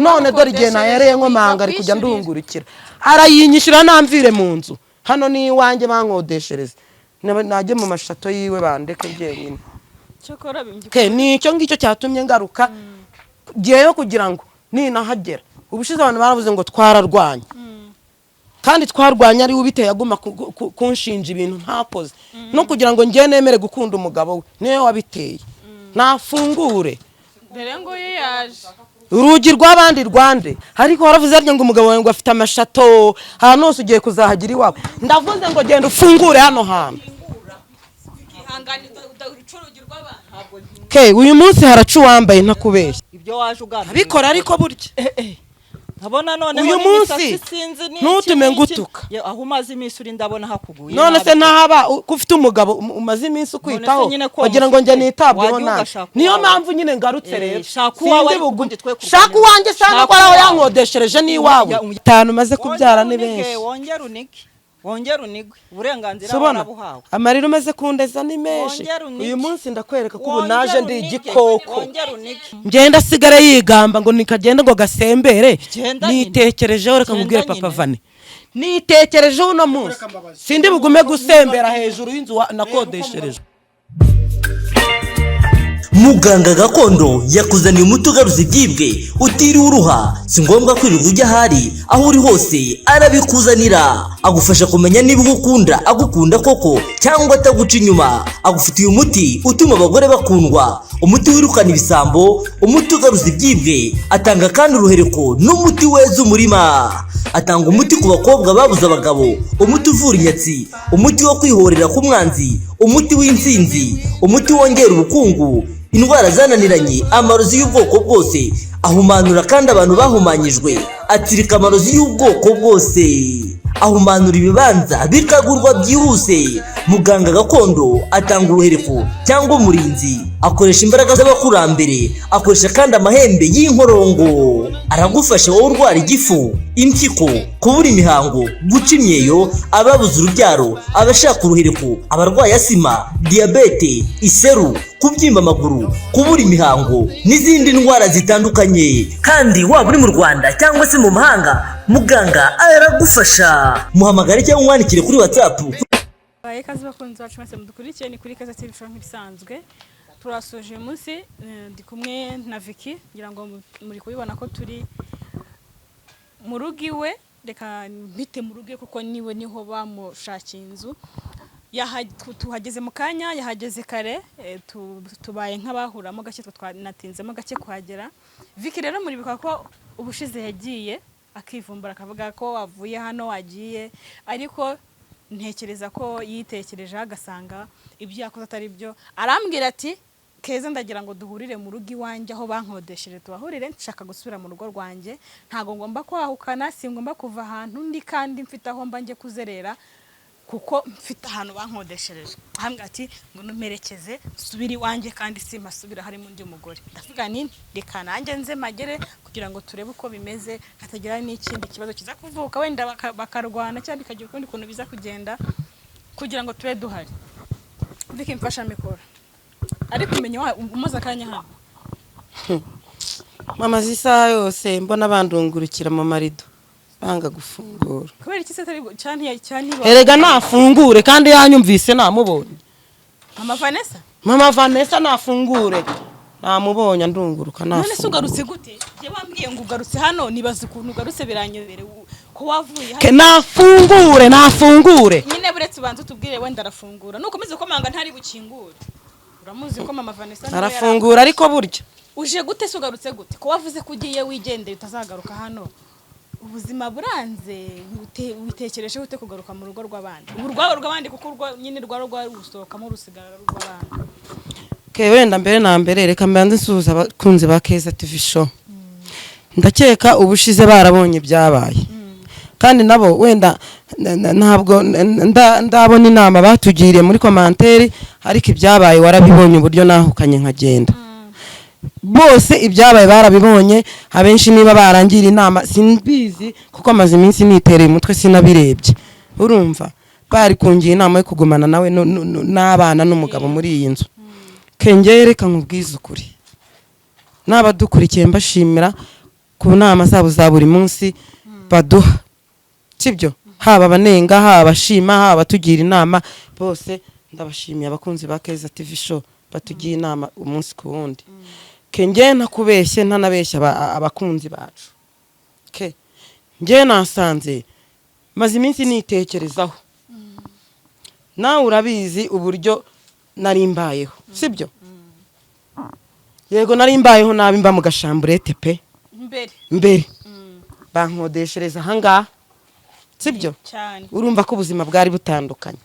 Inzu None dore igihe bamukodeshereje nahereye nkomanga ari kujya bakwishyurira. ndungurukira, arayinyishyura namvire mu nzu. Hano ni iwanjye bankodeshereza. Najye mu mashato yiwe, bandeke jyenyine. Cyokora bimbi. Ke ni icyo ngicyo cyatumye ngaruka ngeyo, kugira ngo ninahagera. Ubushize abantu baravuze ngo twararwanye, kandi twarwanye ari we ubiteye, aguma kunshinja ibintu ntakoze, no kugira ngo njye nemere gukunda umugabo we. Niwe wabiteye, nafungure. Dore ngo ye yaje. Urugi rw'abandi rwande, ariko waravuze harya ngo umugabo wawe ngo afite amashato ahantu hose, ugiye kuzahagira iwawe. Ndavuze ngo genda ufungure hano hantu. Ihangane, udaca urugi rw'abantu. Ke uyu munsi haraca uwambaye, ntakubeshya. Ibyo waje ugambiriye. Abikora ariko burya. Nkabona noneho Uyu n'imisatsi munsi sinzi n'iki ntutume n'iki. ngutuka. Ye, aho umaze iminsi uri ndabona hakuguye None nabi. se ntahaba ko ufite umugabo umaze iminsi ukwitaho, None se nyine ko wagira ngo njye mufite, nitabweho wajya nabi? ugashaka Niyo uwawe. mpamvu nyine ngarutse. Eh, Rero shaka uwawe, sindi ariko bugume. ubundi twe kurwanya. Shaka uwanjye sanga Shaka ko ari aho uwawe. yankodeshereje n'iwawe. Itanu maze kubyara ni Wongere unige, benshi. Wongere unige, wongere unigwe, uburenganzira Subona warabuhawe. amarira umaze kundeza ni menshi. Wongere unige. Uyu munsi ndakwereka ko ubu Wongere naje ndi unige, igikoko. Wongere unige. Ngenda asigare yigamba ngo nikagenda ngo gasembere. Genda nyine. Nitekerejeho, reka Genda nkubwire papa nyine. Vane, nitekerejeho uno munsi sindi bugume gusembera hejuru y'inzu nakodeshereje. Muganga gakondo yakuzaniye umuti ugaruza ibyibwe utiriwe uruha. Si ngombwa kwirirwa ujya ahari, aho uri hose arabikuzanira. Agufasha kumenya niba ugukunda agukunda koko cyangwa ataguca inyuma. Agufitiye umuti utuma abagore bakundwa, umuti wirukana ibisambo, umuti ugaruza ibyibwe. Atanga kandi uruhereko n'umuti weza umurima. Atanga umuti ku bakobwa babuze abagabo, umuti uvura inyatsi, umuti wo kwihorera k'umwanzi, umuti w'intsinzi, umuti wongera ubukungu, indwara zananiranye, amarozi y'ubwoko bwose. Ahumanura kandi abantu bahumanyijwe, atsirika amarozi y'ubwoko bwose, ahumanura ibibanza bikagurwa byihuse. Muganga gakondo atanga uruhereko cyangwa umurinzi, akoresha imbaraga z'abakurambere, akoresha kandi amahembe y'inkorongo. Aragufasha wowe urwara igifu, impyiko, kubura imihango, guca imyeyo, ababuze urubyaro, abashaka uruhereko, abarwaye asima, diyabete, iseru, kubyimba amaguru, kubura imihango n'izindi ndwara zitandukanye. Kandi waba uri mu Rwanda cyangwa se mu mahanga, muganga aragufasha. Muhamagare cyangwa umwandikire kuri WhatsApp. Baye ikaze bakunzi bacu mwese mudukurikiye, ni kuri Kaza TV Show nk'ibisanzwe. Turasoje uyu munsi, ndi kumwe na Vicky, ngira ngo muri kubibona ko turi mu rugo iwe. Reka mpite mu rugo iwe kuko niwe niho bamushakiye inzu. Tuhageze mu kanya, yahageze kare, tubaye nk'abahuramo gake, twe twanatinzemo gake kuhagera. Vicky rero muribuka ko ubushize yagiye akivumbura, akavuga ko avuye hano wagiye, ariko ntekereza ko yitekerejeho agasanga ibyo yakoze atari byo. Arambwira ati: "Keza, ndagira ngo duhurire mu rugo iwanjye aho bankodesheje, tubahurire. Nshaka gusubira mu rugo rwanjye, ntabwo ngomba kwahukana, singomba kuva ahantu ndi kandi mfite aho mba njye kuzerera, kuko mfite ahantu bankodeshereje." Ahambwa ati ngo numperekeze nsubire iwanjye, kandi simpasubira harimo undi mugore. Ndavuga nti reka nanjye nze magere kugira ngo turebe uko bimeze, hatagira n'ikindi kibazo kiza kuvuka, wenda bakarwana cyangwa bikagira ukundi kuntu biza kugenda, kugira ngo tube duhari. Vicky, mfasha mikoro, ariko umenya umaze akanya hano. Mama, isaha yose mbona bandungurukira mu marido banga gufungura. Kubera iki se atari cyane cyane? Erega nafungure, kandi yanyumvise, namubonye. Mama Vanessa. Mama Vanessa nafungure, namubonye andunguruka. None se Nafungure. ugarutse gute? Njye wambwiye ngo ugarutse hano, nibaza ukuntu ugarutse, biranyobere ko wavuye Ke hano. Nafungure, nafungure. Nyine buretse ubanza utubwire, wenda arafungura. Nukomeza ukomanga ntari bukingure. Uramuzi ko mama Vanessa nawe Arafungura ariko burya. Uje gute se? Ugarutse gute ko wavuze ko ugiye wigendeye, utazagaruka hano? Ubuzima buranze, witekereje ute kugaruka mu rugo rw'abandi? Ubu rwaba rw'abandi kuko urwo nyine rwari rwarusohokamo rusigara rw'abandi. Ke wenda mbere na mbere reka mbanze nsuhuza abakunzi ba Keza TV Show. Ndakeka ubushize barabonye ibyabaye, kandi nabo wenda ntabwo ndabona inama batugiriye muri commentaire, ariko ibyabaye warabibonye, uburyo nahukanye nkagenda. Bose ibyabaye barabibonye. Abenshi niba barangira inama simbizi, kuko amaze iminsi nitereye umutwe sinabirebye. Urumva bari kungira inama yo kugumana nawe n'abana n'umugabo muri iyi nzu. Kengeye, reka nkubwize ukuri, n'abadukurikiye mbashimira. ku nama zabo za buri munsi baduha, sibyo? Haba abanenga, haba abashima, haba abatugira inama, bose ndabashimiye. Abakunzi ba Keza TV Show batugiye inama umunsi ku wundi. Ke njye ntakubeshye, ntanabeshya abakunzi bacu, ke njye nasanze maze iminsi nitekerezaho. Nawe urabizi uburyo nari mbayeho, sibyo? Yego, nari mbayeho nabi, mba mu gashamburete pe. Mbere. Mbere bankodeshereza ahangaha, sibyo? Cyane. Urumva ko ubuzima bwari butandukanye,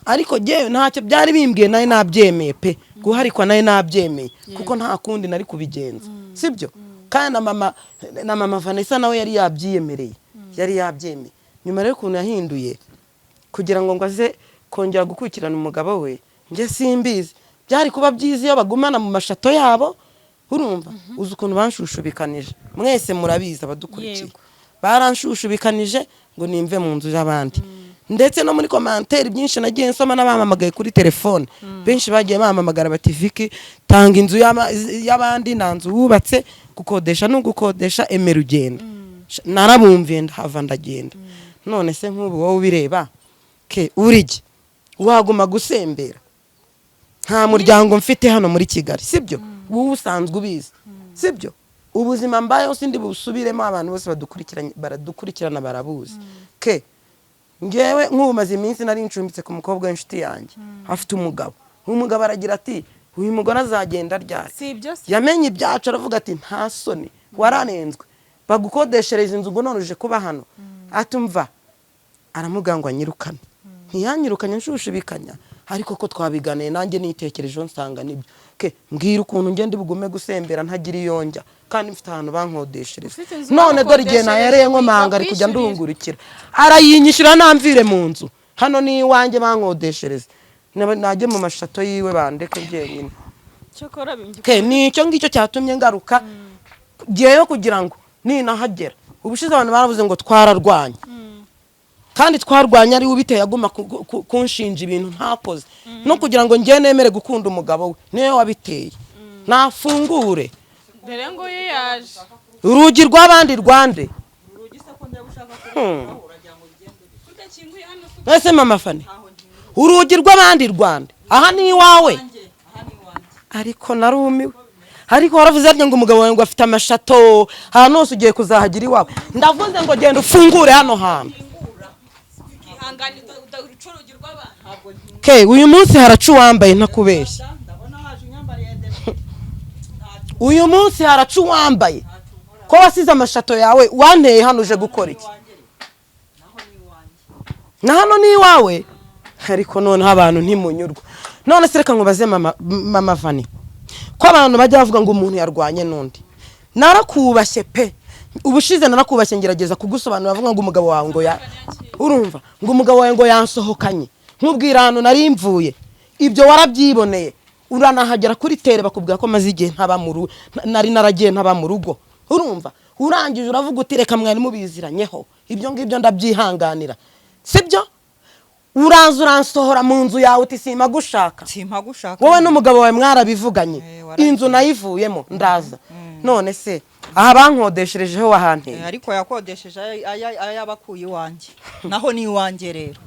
ariko jyewe ntacyo byari bimbwiye, nawe nabyemeye pe. Guharikwa nawe nabyemeye, kuko nta kundi nari kubigenza, sibyo? Kandi na mama Vanessa nawe yari yabyiyemereye, yari yabyemeye. Nyuma rero ukuntu yahinduye kugira ngo aze kongera gukurikirana umugabo we, njye simbizi. Byari kuba byiza iyo bagumana mu mashato yabo. Urumva, uzi ukuntu banshushubikanije? Mwese murabizi, abadukurikiye. Yego. Baranshushubikanyije ngo nimve mu nzu y'abandi, ndetse no muri commentaire byinshi nagiye nsoma, n'abampamagaye kuri telefone benshi bagiye bampamagara bati: "Vicky, tanga inzu y'abandi, nta nzu wubatse, gukodesha ni ugukodesha, emera ugenda." Narabumviye, ndahava ndagenda. None se nk'ubu wowe ubireba ke, urige waguma gusembera? Nta muryango mfite hano muri Kigali, sibyo? Wowe usanzwe ubizi, sibyo? Ubuzima mbayeho sindi busubiremo, abantu bose badukurikiranye, baradukurikirana, barabuzi. Ke ngewe nk'ubu maze iminsi nari ncumbitse ku mukobwa w'inshuti yanjye, afite umugabo. Umugabo aragira ati: "Uyu mugore azagenda ryari?" Si ibyo se? Yamenye ibyacu, aravuga ati: "Nta soni, waranenzwe, bagukodeshereza inzu ngo none uje kuba hano." Atumva aramubwira ngo anyirukane. Ntiyanyirukanye nshushubikanya, ariko ko twabiganiye, nanjye nitekerejeho nsanga nibyo. Ke mbwira ukuntu ngenda bugume gusembera ntagira iyo njya, kandi mfite ahantu bankodeshereza. Ufite inzu None dore igihe bagukodeshereje, nahereye nkomanga, ari kujya bakwishyurira. ndungurukira, arayinyishyura namvire mu nzu. Hano ni iwanjye bankodeshereza. Najye mu mashato yiwe, bandeke jyenyine. Cyokora bimbye. Ke ni icyo ngicyo cyatumye ngaruka ngeyo, kugira ngo ninahagera. Ubushize abantu baravuze ngo twararwanye, kandi twarwanye ari we ubiteye, aguma kunshinja ibintu ntakoze, no kugira ngo njye nemere gukunda umugabo we. Niwe wabiteye, nafungure. Dore ngo ye yaje. Urugi rw'abandi rwande. Urugi se ko ndeba ushaka kurukuraho, uragira ngo bigende bite? Udakinguye hano se? Ese mama Fani, urugi rw'abandi rwande, aha ni iwawe? Aha ni iwanjye. Ariko narumiwe. Ariko waravuze harya ngo umugabo wawe ngo afite amashato ahantu hose, ugiye kuzahagira iwawe. Ndavuze ngo genda ufungure hano hantu. Ihangane, udaca urugi rw'abantu. Ntabwo nkinga. Ke uyu munsi haraca uwambaye, ntakubeshya. Ndabona waje unyambariye debe. Uyu munsi haraca uwambaye. Ko wasize amashato yawe, wanteye hano uje gukora iki? Iwanjye rero. Naho ni iwanjye. Na hano ni iwawe. Ariko noneho abantu ntimunyurwa. None se reka nkubaze, mama Vani, ko abantu bajya bavuga ngo umuntu yarwanye n'undi? Narakubashye pe, ubushize narakubashye, ngerageza kugusobanurira. Bavuga ngo umugabo wawe ngo ya, urumva, ngo umugabo wawe ngo yansohokanye, nkubwira ahantu nari mvuye. Ibyo warabyiboneye, uranahagera kuri terrain, bakubwira ko maze igihe ntaba mu rugo, nari naragiye ntaba mu rugo. Urumva, urangije uravuga uti: "Reka, mwari mubiziranyeho." Ibyo ngibyo ndabyihanganira, sibyo? Uraza uransohora mu nzu yawe, uti: "Simagushaka." Simpagushaka. Wowe n'umugabo wawe mwarabivuganye. Warabivuze. Inzu nayivuyemo ndaza. None se aha bankodesherejeho wahanteye? Ariko yakodesheje ay'abakuye iwanjye, naho ni iwanjye rero.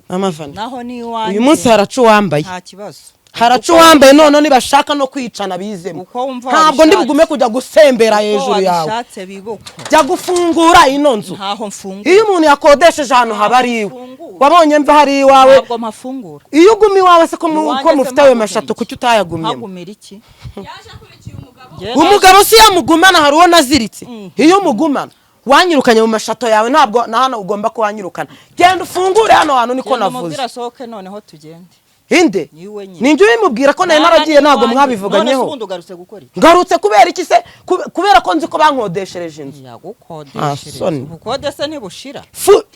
Amavana. Naho ni iwanjye. Uyu munsi haraca uwambaye. Nta kibazo. Haraca uwambaye. None nibashaka no kwicana bizemo. Uko wumva Ntabwo ndi wabishatse. bugume kujya gusembera Uko hejuru yawe. wabishatse bibukwa. Jya gufungura ino nzu. Ntaho mfungura. Iyo umuntu yakodesheje ahantu haba ari iwe. Mfungura. Wabonye mva hari iwawe. Ntabwo mpafungura. Iyo uguma iwawe se, ko Iwanjye ko se mufite ayo mpagumira mashato, iki? kuki utayagumyemo? Mpagumira iki? Yaje akurikiye umugabo. Njye Umugabo si yamugumana, hari uwo naziritse. Iyo umugumana, wanyirukanye mu mashato yawe, ntabwo na hano ugomba kuhanyirukana. Genda ufungure hano hantu, niko Genda navuze. umubwire asohoke, noneho tugende. Inde? Niwe nyine. Ninjye ubimubwira ko nari naragiye? Ntabwo None se mwabivuganyeho. ubundi ugarutse gukora iki? Ngarutse kubera iki se? Kubera ko nzi ko bankodeshereje inzu. Yagukodeshereza. Soni. Ubukode se ntibushira?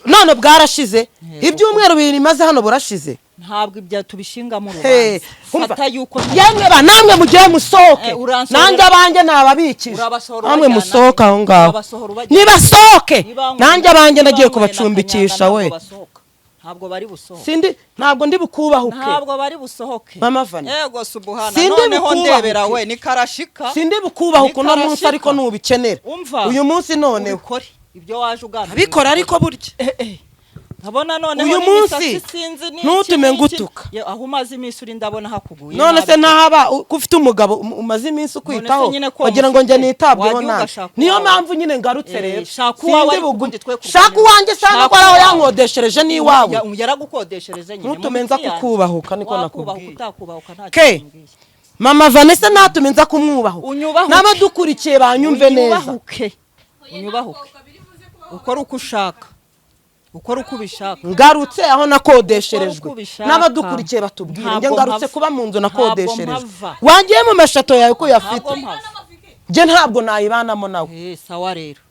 None bwarashize. Yego. Ibyumweru 2 maze hano burashize. Ntabwo ibyo tubishingamo Hey, urubanza. umva. Fata yuko Yemwe ba namwe mugiye musohoke. Uransohora- Nanjye abanjye nababikije. Urabasohora Namwe ubajyana musohoke he? aho ngaho. Urabasohora ubajyana he? Nibasohoke. Niba Nanjye abanjye niba nagiye wanyweye na kubacumbikisha kanyanga we. ntabwo basohoka. Ntabwo bari busohoke. Sindi, ntabwo ndi bukubahuke. Ntabwo bari busohoke. Mama Vane. Yego, subuhana. Sindi Noneho bukubahuke. ndebera we ni karashika. Sindi bukubahuke uno munsi. Nikarashika. Ariko nubikenera Umva. uyu munsi noneho. Ubikore ibyo waje ugambiriye. Abikora ariko burya. Ndabona noneho Uyu n'imisatsi munsi sinzi n'iki ntutume n'iki. ngutuka. Ye, aho umaze iminsi uri ndabona hakuguye None se nabi. ntahaba ko ufite umugabo umaze iminsi ukwitaho, None se nyine ko wagira ngo njye mufite, nitabweho wajya nabi? ugashaka Niyo uwawe. mpamvu nyine ngarutse rero. Shaka uwawe, Sindi ariko bugume. ubundi twe kurwanya. Shaka uwanjye sanga Shaka ko ari aho uwawe. yankodeshereje n'iwawe. Yaragukodeshereje nyine mu Ntutume nza mitsi yanjye. kukubahuka, niko Wakubahuka nakubwiye. utakubahuka nta Ke. kintu umbwiye. Mama Vanessa ntatume nza kumwubahuka. Unyubahuke. N'abadukurikiye banyumve neza. Unyubahuke, unyubahuke, ukore uko ushaka, ukore uko ubishaka. Ngarutse aho nakodesherejwe. Ukora uko ubishaka. N'abadukurikiye batubwire, njye Ntabwo ngarutse mpava. kuba mu nzu Ntabwo nakodesherejwe. mpava. Wagiye mu mashato yawe ko uyafite? Ntabwo mpava. Njye ntabwo nayibanamo nawe. Sawa rero,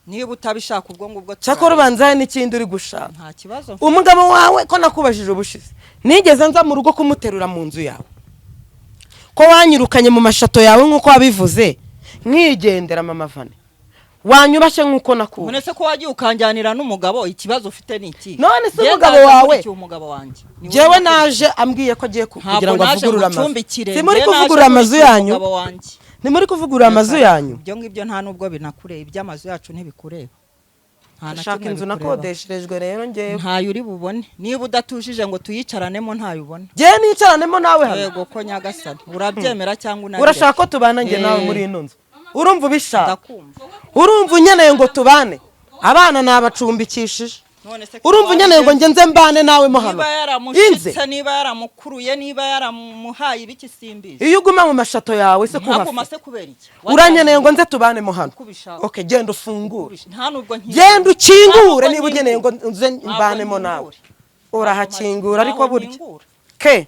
niba utabishaka ubwo ngubwo Cyakora ubanza hari n'ikindi uri gushaka. Nta kibazo. Umugabo wawe ko nakubajije ubushize, nigeze nza mu rugo kumuterura mu nzu yawe, ko wanyirukanye mu mashato yawe nk'uko wabivuze nkigendera? Mama Vane, wanyubashye nk'uko nakuwe? None se ko wagiye ukanjyanira n'umugabo, ikibazo ufite ni iki? None se Njye umugabo ndaza wawe- nkurikiye umugabo wanjye. Ni wowe Jewe nakurikiye. naje ambwiye ko agiye Ntabwo kugira ngo naje avugurure amazu. ngucumbikire. Si muri Njye naje kuvugurura amazu nkurikiye yanyu? umugabo wanjye. Ni muri kuvugurura amazu yanyu? Ibyo ngibyo nta nubwo binakureba, iby'amazu yacu ntibikureba. Nta na Shaka kimwe inzu bikureba. nakodesherejwe rero ngewe. Ntayo uri bubone niba udatujije ngo tuyicaranemo, ntayo ubona. Ngewe nicaranemo nawe hano? Yego ko nyagasani, urabyemera cyangwa unabireka? Urashaka ko tubana njye nawe muri ino nzu? Urumva ubishaka? Ndakumva. Urumva unkeneye ngo tubane? Abana nabacumbikishije. None se Urumva unkeneye ngo njye nze mbane nawe mo hano? Niba yaramushitse, Inze niba yaramukuruye, niba yaramuhaye ibiki, simbizi. Iyo uguma mu mashato yawe se Ntaguma kuhafite? se kubera iki? Urankeneye ngo nze tubane mo hano? Uko ubishaka. Okay, genda ufungure. Nta nubwo nkingura. Genda ukingure. Nta nubwo Niba ukeneye ngo nze Ntabwo mbanemo nawe, nkingura. urahakingura ariko Ntaho burya nkingura. Ke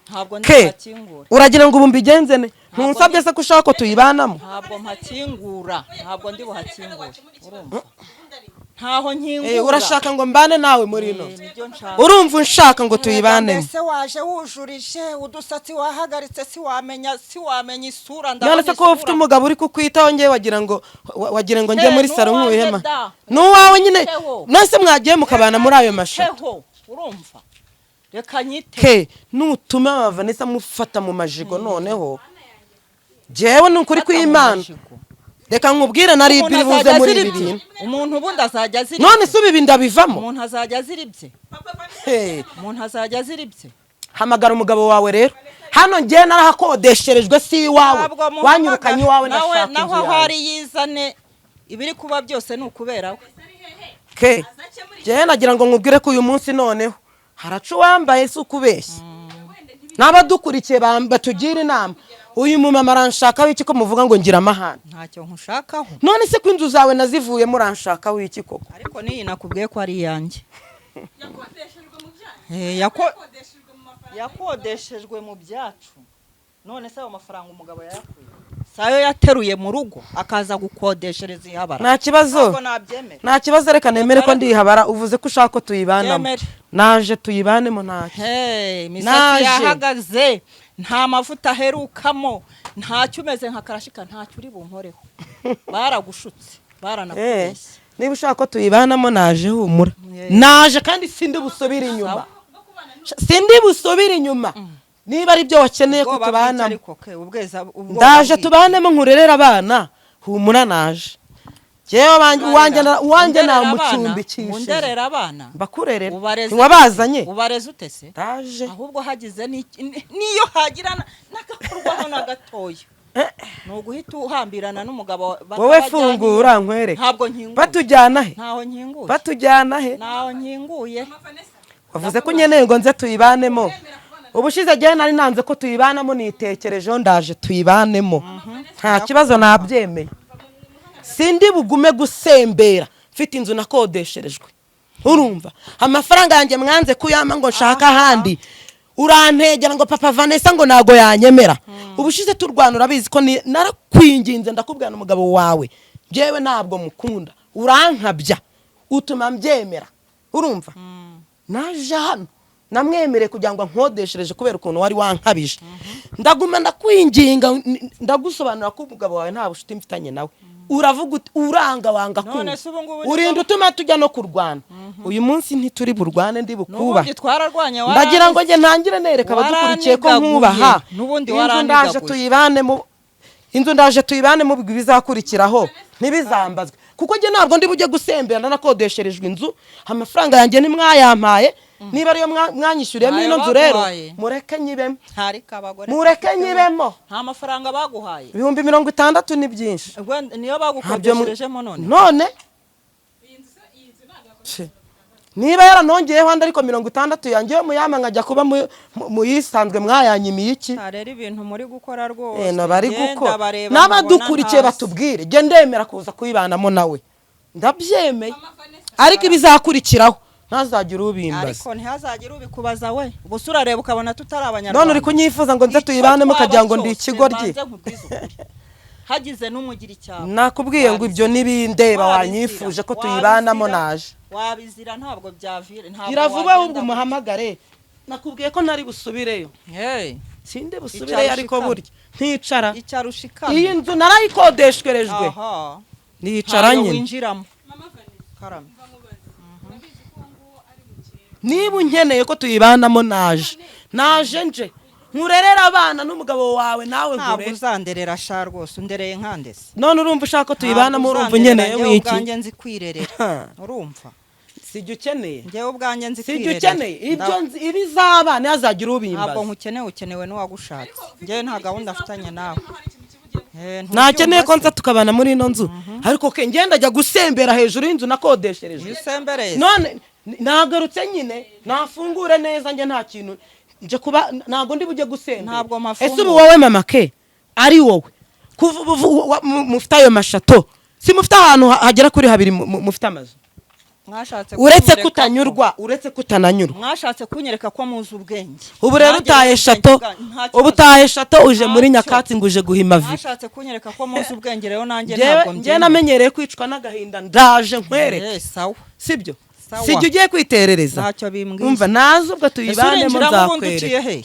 Ntabwo ke ndahakingura. Uragira ngo ubu mbigenze ne? Ntunsabye se ko ushaka ko tuyibanamo? Ntabwo mpakingura, ntabwo ndi buhakingure, urumva? Ntaho nkingura. Urashaka ngo mbane nawe muri ino nzu? Nibyo nshaka. Urumva unshaka ngo tuyibanemo? Mbese waje wujurije udusatsi wahagaritse, si wamenya isura. None Ndabona se ko ufite isura. umugabo uri kukwitaho, ngewe wagira ngo njye Eh, muri saro n'uwanjye nk'uwihema? da. N'uwawe nyine. Teho. Nase mwagiye mukabana muri ayo mashato? Teho, urumva, reka nyite. Ke, nutuma mama Vanessa mufata mu majigo noneho jewe ni ukuri Fata mu kw'Imana. majigo. Reka nkubwire, nari Umuntu ibiri buze azajya muri azira ibi ibye. bintu. Umuntu ubundi azajya azira None ibye. se ubu ibi ndabivamo? Umuntu azajya azira ibye. Hey, Umuntu azajya azira ibye. hamagara umugabo wawe rero hano, njyewe narahakodesherejwe, si iwawe. Ntabwo muhamagara. Wanyirukanye iwawe, Nawe ndashaka naho inzu aho yawe. ari yizane, ibiri kuba byose ni ukubera we. Ke, njyewe nagira ngo nkubwire ko uyu munsi noneho haraca uwambaye, si ukubeshya. N'abadukurikiye batugira inama, uyu mumama aranshaka w'iki ko muvuga ngo ngira amahane? Ntacyo nkushakaho. None se ko inzu zawe nazivuyemo, uranshaka w'iki koko? Ariko n'iyi nakubwiye ko ari iyanjye. Yakodeshejwe mu byanyu. Yakodeshejwe mu mafaranga. Yakodeshejwe mu byacu. None se ayo mafaranga umugabo yayakuye sayo yateruye mu rugo akaza gukodeshereza ihabara? Nta kibazo. Ntabwo nabyemera. Nta kibazo, reka nemere ko ndihabara. Uvuze ko ushaka ko tuyibanamo. Byemere. Naje tuyibanemo, ntacyo. Hey, imisatsi Naje. yahagaze, nta mavuta aherukamo, ntacyo, umeze nka karashika, ntacyo uri bunkoreho, baragushutse, baranakubeshye. Niba ushaka ko tuyibanamo, naje, humura. Yeah. Naje kandi sindi busubire inyuma, sindi busubire inyuma niba ari byo wakeneye ko Ubwoba bw'iki? tubanamo. Ariko ke, ubwoba Ndaje bw'iki? tubanemo, nkurerere abana, humura, naje. Jewe uwanjye uwanjye Underera abana, namucumbikishije. underera abana. Mbakurerere. Ubareze. Ntiwabazanye? Ubareze ute se? Ndaje. Ahubwo hagize n'iyo hagira n'agakorwaho na gatoya, ni uguhita uhambirana n'umugabo Wowe batabajyanye. fungura nkwereke. Ntabwo nkinguye. Batujyana he? Ntaho nkinguye. Batujyana he? Ntaho nkinguye. Wavuze ko unkeneye ngo nze tuyibanemo. Ubushize jyewe nari nanze ko tuyibanamo, nitekerejeho, ndaje tuyibanemo, nta kibazo, nabyemeye. Sindi bugume gusembera mfite inzu nakodesherejwe. Urumva amafaranga yanjye mwanze kuyampa ngo nshaka ahandi, urantegera ngo papa Vanessa ngo ntago yanyemera. Ubushize turwana, urabizi ko narakwinginze, ndakubwira umugabo wawe njyewe ntabwo mukunda, urankabya utuma mbyemera. Urumva naje hano namwemereye kugira ngo ankodeshereje kubera ukuntu wari wankabije, ndaguma ndakwinginga, ndagusobanurira ko umugabo wawe nta bucuti mfitanye nawe. Uravuga uti uranga wanga None kumva, se ubu ngubu nibwo- urinda utuma tujya no kurwana. Uyu munsi ntituri burwane, ndi bukubaha. N'ubundi twararwanye. Ndagira ngo njye ntangire nereka abadukurikiye ko Warandigaguye. nkubaha. N'ubundi Inzu ndaje warandigaguye. tuyibanemo, inzu ndaje tuyibanemo, ubwo ibizakurikiraho ntibizambazwe, kuko njye ntabwo ndi bujye gusembera nanakodesherejwe inzu. Amafaranga yanjye ntimwayampaye, niba ariyo mwanyishyuriyemo Ntayo ino nzu rero, baguhaye. mureke nyibemo. Ntariko abagore Mureke nyibemo. Nta mafaranga baguhaye. 60,000 ni byinshi. Ubwo niyo Ntabyo bagukodesherejemo none? None She. Niba yaranongeyeho andi, ariko 60 yanjye yo muyama nkajya kuba muyisanzwe, mwayanyimiye iki? Nta rero ibintu muri gukora rwose. Eno bari Ngenda gukora bareba n'abadukurikiye nkabona hasi. batubwire. Jye ndemera kuza kuyibanamo nawe, ndabyemeye, ariko ibizakurikiraho ntazagire ubimbaza. Ariko ntihazagire ubikubaza we. Ubu se urareba ukabona tutari Abanyarwanda? None uri kunyifuza ngo nze Icyo tuyibanemo, twaba ukagira ngo ndi cyose, ikigoryi. mbanze nkubwize ukuri. Hagize n'umugira icyaba. Nakubwiye ngo ibyo ntibindeba. Wabizira. Wanyifuje ko tuyibanamo, Wabizira. naje. Wabizira, ntabwo byavira, ntabwo Gira vuba wagenda ahubwo gutya. umuhamagare. Nakubwiye ko ntari busubireyo. Hey, Sinde busubireyo, Icara ariko ushikamye. burya nticara. Icara ushikamye. Iyi nzu narayikodesherejwe. Aha. Nicara Ntayo nyine. winjiramo. Karame. Niba unkeneye ko tuyibanamo, naje, naje nje nkurerere abana n'umugabo wawe nawe Ntabwo nkurere. uzanderera sha rwose, undereye nkandese. None urumva ushaka ko tuyibanamo, Ntabwo urumva uzanderera, unkeneye njyewe w'iki? ubwanjye nzi kwirerera. Ha. Urumva? Sijya ukeneye? Njyewe ubwanjye nzi Sijya kwirerera. ukeneye ibyo ibizaba ntihazagira Ntabwo ubimbaza. nkukeneye, ukenewe n'uwagushatse. Njyewe nta gahunda afitanye nawe. Ntakeneye Ntubyumva ko se? nza tukabana muri ino nzu, ariko ke ngenda ajya gusembera hejuru y'inzu nakodesherejwe. Iyo usembereye. None nagarutse nyine, nafungure neza. Njye nta kintu nje kuba, ntabwo ndi bujye gusembera. Ntabwo mafungura. Ese ubu wowe mama ke, ari wowe kuva ubu mufite ayo mashato, si mufite ahantu hagera kuri habiri, mufite amazu? Mwashatse Uretse kunyereka kutanyurwa, uretse kutananyurwa. Mwashatse kunyereka ko muzi ubwenge. Ubu rero Nanjye utaye rero shato, ubwenge nta ubu kibazo. utaye shato uje muri Ntacyo. nyakatsi ngo uje guhima vi. Mwashatse kunyereka ko muzi ubwenge, rero nanjye Njyewe ntabwo njyewe mbyemera. namenyereye kwicwa n'agahinda, ndaje nkwereke. Eh, sawa. Sibyo? Sawa. Sibyo, ugiye kwiterereza. Ntacyo bimbwiye. Umva, naze ubwo Ese tuyibanemo, urinjiramo ubundi nzakwereka. uciye he?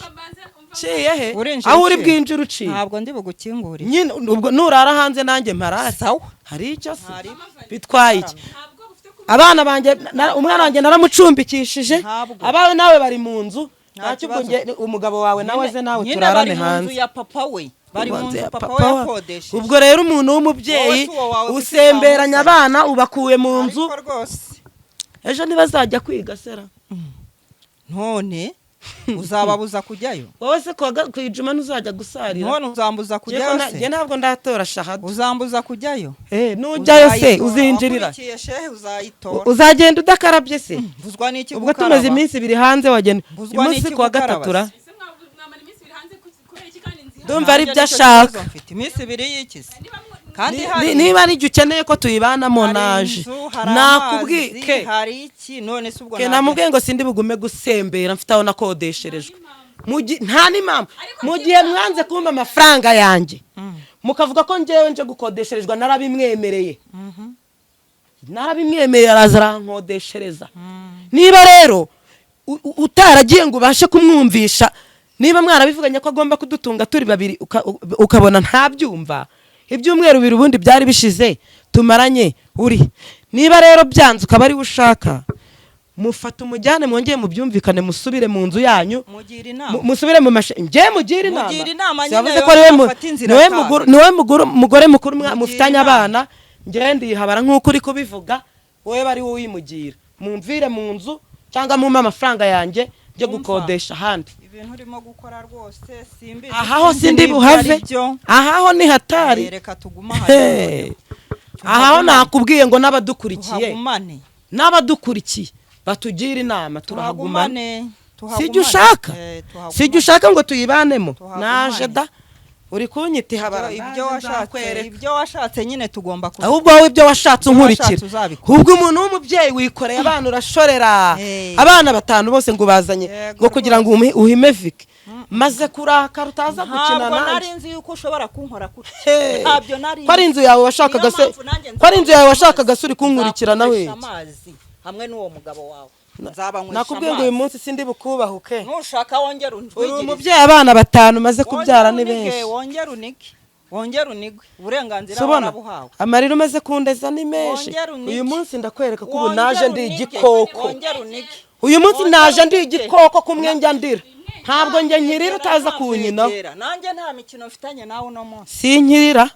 Uciye he? Urinjira Aho uri uciye? bwinjire uciye. Ntabwo ndi bugukingurire. Nyine ubwo nurara hanze nanjye mparare. Sawa. Hari icyo se Hari. bitwaye iki? Abana banjye umwana wanjye naramucumbikishije. Ntabwo. Abawe nawe bari mu nzu. Nta Ntacyo ubwo kibazo. umugabo wawe nawe aze nawe Nyine turarane bari mu nzu hanze. ya papa we, bari mu nzu ya papa papa we wa- yakodesheje. Ubwo rero umuntu w'umubyeyi Wowe si uwo wawe kuki usemberanya utamusabye? abana ubakuye mu nzu, Ariko rwose ejo ntibazajya kwiga sera? None uzababuza kujyayo? Wowe se ku ijuma ntuzajya gusarira? None uzambuza Njye kujyayo njye se? ntabwo ndatora shahada. Uzambuza kujyayo? Eh, nujyayo se Uzayitora. uzinjirira? Wakurikiye shehe, uzayitora. Uzagenda udakarabye se? Mbuzwa n'iki Ubwo gukaraba? tumaze iminsi 2 hanze, wagenda Mbuzwa uyu munsi n'iki kuwa gukaraba gatatu ra se? Ndumva ari Nanjye byo nicyo ashaka. kibazo mfite. Iminsi 2 y'ikizi kandi hari Niba ari ibyo ukeneye ko tuyibanamo, hari naje. inzu, hari Nakubwiye amazi, ke hari iki? None se ubwo ke najya- namubwiye ngo sindi bugume gusembera mfite aho nakodesherejwe. Nta n'impamvu mu gihe mwanze kumpa amafaranga yanjye, mukavuga ko njyewe nje gukodesherezwa. Narabimwemereye, narabimwemereye, araza arankodeshereza. Niba rero utaragiye ngo ubashe kumwumvisha, niba mwarabivuganye ko agomba kudutunga turi babiri, ukabona ntabyumva, ibyumweru 2 ubundi byari bishize tumaranye uri, niba rero byanze ukaba ari we ushaka, mufata umujyane, mwongeye mubyumvikane, musubire mu nzu yanyu. Mugira inama. Musubire mu mashe. Njye mugira inama? Mugira inama nyine, Siyavuze yo ko ariwe afata inzira niwe atazi. niwe mugore mukuru Mugira mufitanye inama. abana. Njye ndihabara nk'uko uri kubivuga wowe, bari wowe uyimugira. Mumvire mu nzu cyangwa mumpe amafaranga yanjye njye Umva. gukodesha ahandi. Ibintu urimo gukora rwose simbizi. Aha ho Sinzi sindi n'ibyo buhave. ari byo. Aha ho ni hatari. Eh, reka tugume aha Hey. rero. Aha ho nakubwiye ngo n'abadukurikiye, Tuhagumane. n'abadukurikiye batugire inama, turahagumana. Tuhagumane, tuhagumane. Sijya ushaka? Eh, tuhagumane. Sijya ushaka ngo tuyibanemo? Tuhagumane. Naje da, uri kunyita ihabara. Ibyo washatse, ibyo washatse nyine tugomba kubi- Ahubwo wowe ibyo washatse Ibyo unkurikira. washatse uzabikora. Ubwo umuntu w'umubyeyi wikoreye abana, urashorera Hey. abana batanu bose ngo ubazanye Yego ngo kugira ngo uhime vike, maze kurakara utaza gukina Ntabwo nanjye. nari nzi yuko ushobora kunkora gutya. Hey. Ntabyo nari Ko ari inzu yawe washakaga Niyo se? mpamvu nanjye Ko ari inzu yawe nzabakoresha washakaga se, uri kunkurikira nawe? amazi hamwe n'uwo mugabo wawe, nzabanywesha Nakubwiye ngo uyu amazi. munsi sindi bukubahuke. Nushaka wongere Uri unjwigirize. umubyeyi, abana batanu umaze kubyara ni Wongere unike, benshi. wongere unike. Wongere unigwe, uburenganzira Subona warabuhawe. Amarira umaze kundeza ni menshi. Wongere unige. Uyu munsi ndakwereka ko ubu Wongere naje ndi unige. igikoko. Wongere unige. Uyu munsi Wongere naje ndi unige. igikoko kumwe njya ndira, ntabwo njye nkirira utaza kunyinaho. Ntakwegera. Nanjye nta mikino mfitanye nawe uno munsi. Sinkirira.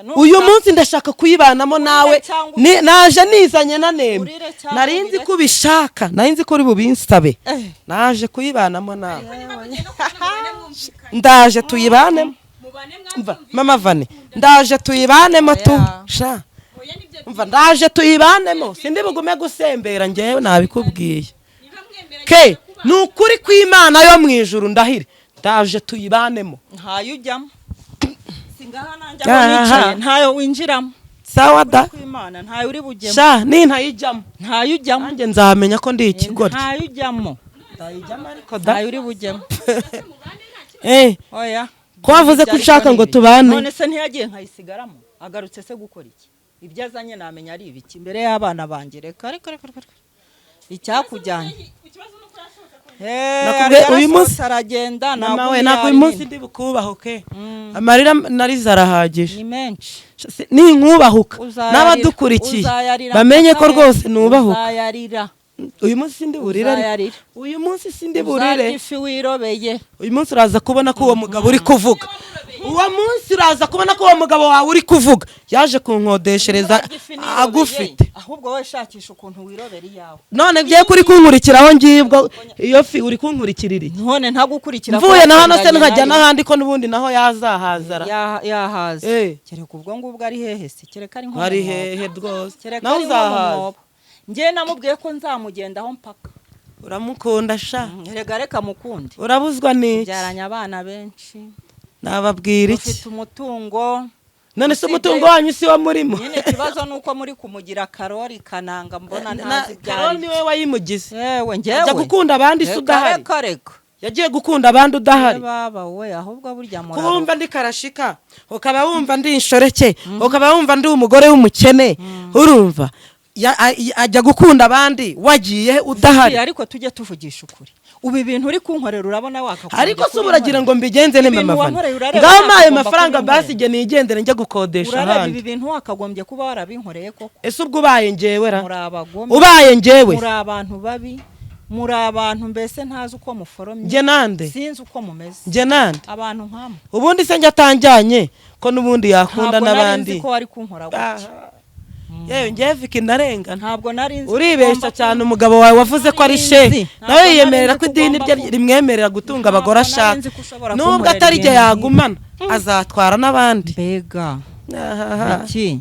Eh, Uyu munsi ndashaka kuyibanamo nawe. Cyangwa Naje nizanye na nembe. Urire cyangwa Nari nzi ubireke. ko ubishaka, nari nzi ko uri bubinsabe. Eh. Naje kuyibanamo nawe, ndaje tuyibanemo. Umva mama Vane, ndaje tuyibanemo tu. Oya. Sha, umva, ndaje tuyibanemo, sindi bugume gusembera, njyewe nabikubwiye ke ni ukuri kw'Imana yo mu ijuru, ndahire, ndaje tuyibanemo. Ntayo ujyamo, singaha nanjye aho Aha. nicaye ntayo winjiramo. Sawa da. Kw'Imana ntayo uri bujyemo. Sha, nintayijyamo Ntayo ujyamo. nanjye nzamenya ko ndi ikigoryi. Ntayo ujyamo. Ndayijyamo ariko da. Ntayo uri bujyemo. Eh. Oya. Ko wavuze ko ushaka ngo tubane? None se ntiyagiye nkayisigaramo, agarutse se gukora iki? Ibyo azanye namenya ari ibiki imbere y'abana banjye? Reka reka reka reka, icyakujyanye. Nakubwiye uyu munsi- aragenda. Mama we, ntabwo uyu munsi ndi bukubahuke, amarira narize arahagije. Ni menshi. Ninkubahuka Uzayarira. n'abadukurikiye Uzayarira bamenye ko mpaka rwose nubahuka. Uzayarira. Uyu munsi sindi burire ariko. Uzayarira. Uyu munsi sindi Uzarya burire. ifi wirobeye. Uyu munsi uraza kubona ko uwo mugabo uri kuvuga, uwo munsi uraza kubona ko uwo mugabo wawe uri kuvuga yaje kunkodeshereza Uzarya ifi nirobeye. agufite. Ahubwo wowe shakisha ukuntu wirobera iyawe. None ngiye kuri kunkurikiraho ngibwo iyo fi uri kunkurikirira iki? None ntagukurikira. Mvuye na hano se nkajya n'ahandi, ko n'ubundi naho yazahazara? Yahaza. Eh. Kereka ubwo ngubwo ari hehe se? Kereka ari nko mu Ari mwobo. hehe rwose? Kereka Nawe ari nko mu uzahaza. mwobo. Njye namubwiye ko nzamugendaho mpaka. Uramukunda sha. Rega reka mukunde. Urabuzwa n'iki? Byaranye abana benshi. Nababwira iki? Ufite umutungo. None se Usibye- umutungo wanyu si wo murimo? Nyine ikibazo ni uko muri kumugira Karori Kananga, mbona ntazi ibyo Karoli ari. niwe wayimugize. Yewe njyewe. Ajya gukunda abandi se Reka, udahari? reka reka. Yagiye gukunda abandi udahari? Baba we, ahubwo burya Kuba muraro. wumva ndi karashika, ukaba wumva ndi inshoreke, ukaba wumva ndi umugore w'umukene, urumva ajya gukunda abandi wagiye udahari. Ariko tujye tuvugisha ukuri, ubu ibintu uri kunkorera urabona wakagombye Ariko se ubu uragira kubinkorera? ngo mbigenze ne? Ibintu Mama Vane, wankoreye urareba ngaho mpaye nakagomba amafaranga kubinkorera. basi igihe nigendere njya gukodesha Urareba ibi ahandi. bintu wakagombye kuba warabinkoreye koko? Ese ubwo ubaye njyewe ra? Muri abagome. Ubaye njyewe? Muri abantu babi, muri abantu mbese ntazi uko muforomye. Njye nande? Sinzi uko mumeze. Njye nande? Abantu nkamwe. Ubundi se njye atanjyanye ko n'ubundi yakunda Ntabwo nari n'abandi? nzi ko wari kunkora gutya. Aha. Yewe njyewe Vicky ndarengana. Ntabwo nari nzi ko Uribeshya ugomba cyane. Umugabo wawe wavuze ko ari Nari shehe nzi. nawe Ntabwo yiyemerera nari ko nzi ko idini ugomba rye rimwemerera gutunga abagore Ntabwo nari ashaka, nzi ko ushobora nubwo kunkorera atari jye ibintu yagumana, azatwara n'abandi. Mbega Ahaha. iki?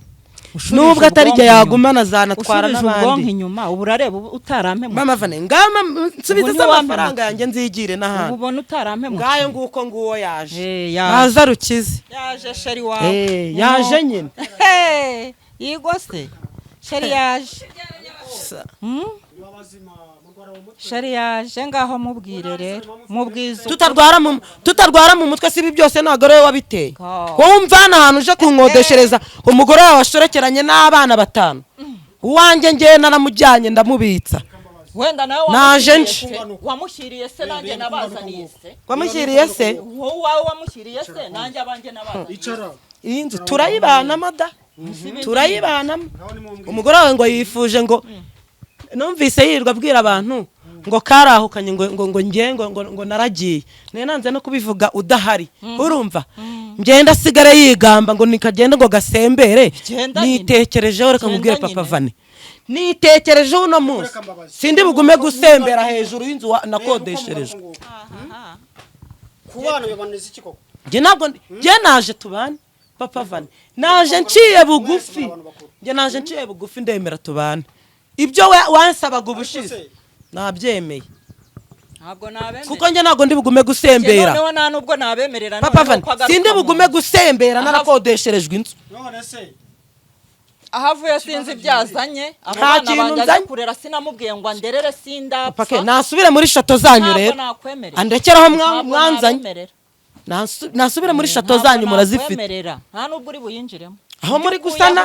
Nubwo atari jye yagumana, azanatwara Ushubije ubwonko n'abandi. inyuma, ubu urareba ubu utarampemukiye? Mama Vane, ngama nsubize Ubu se amafaranga ntiwampemukiye. yanjye nzigire Ubu n'ahandi. ubona utarampemukiye? Ngayo nguko, nguwo yaje. Eh, yaje. Naza rukize. Yaje chéri wawe. Eh, yaje nyine. Hey, yigo se chéri yaje. Chéri yaje, ngaho mubwire rero, mubwize ukuri. Tutarwara mu mutwe si ibi byose ntabwo ari wowe wabiteye. Ka. Wowe umvana ahantu uje kunkodeshereza umugore wawe washorekeranye n'abana batanu, uwanjye ngewe naramujyanye ndamubitsa. Wenda nawe Naje wamushyiriye nje. se, wamushyiriye se nanjye nabazaniye se. Wamushyiriye se? Wowe uwawe wamushyiriye se, nanjye abanjye nabazaniye. Icara. Iyi nzu turayibanamo da, turayibanamo. Umugore wawe ngo yifuje ngo numvise yirirwa abwira abantu ngo karahukanye, ngo ngiye ngo naragiye, niyo nanze no kubivuga udahari. Urumva ngenda asigare yigamba ngo nikagende ngo gasembere. Genda nyine. Nitekerejeho, reka Genda nkubwire papa nyine. Vane, nitekerejeho uno munsi Reka mbabazi. sindi bugume gusembera hejuru y'inzu nakodesherejwe. Ku bana bibananiza iki koko? Njye ntabwo njye naje tubane papa Vane, naje nciye bugufi, njye naje nciye bugufi, ndemera tubane. Ibyo wansabaga ubushize se- nabyemeye. Ntabwo nabemerera. Kuko njye ntabwo ndi bugume gusembera. Noneho nta nubwo nabemerera Papa noneho Vane, ko agaruka sindi mu bugume nzu. gusembera narakodesherejwe inzu. None se Aho avuye sinzi ibyo azanye, abo Nta bana kintu banjye aza nzanye. kurera sinamubwiye ngo anderere, sindapfa. Pake nasubire muri shato zanyu Ntabwo rero. nakwemerera. Andekere aho Ntabwo mwanzanye. nabemerera. Nasubire muri shato Ntabwo zanyu murazifite. nakwemerera. Nta nubwo uri buyinjiremo. Aho muri gusana.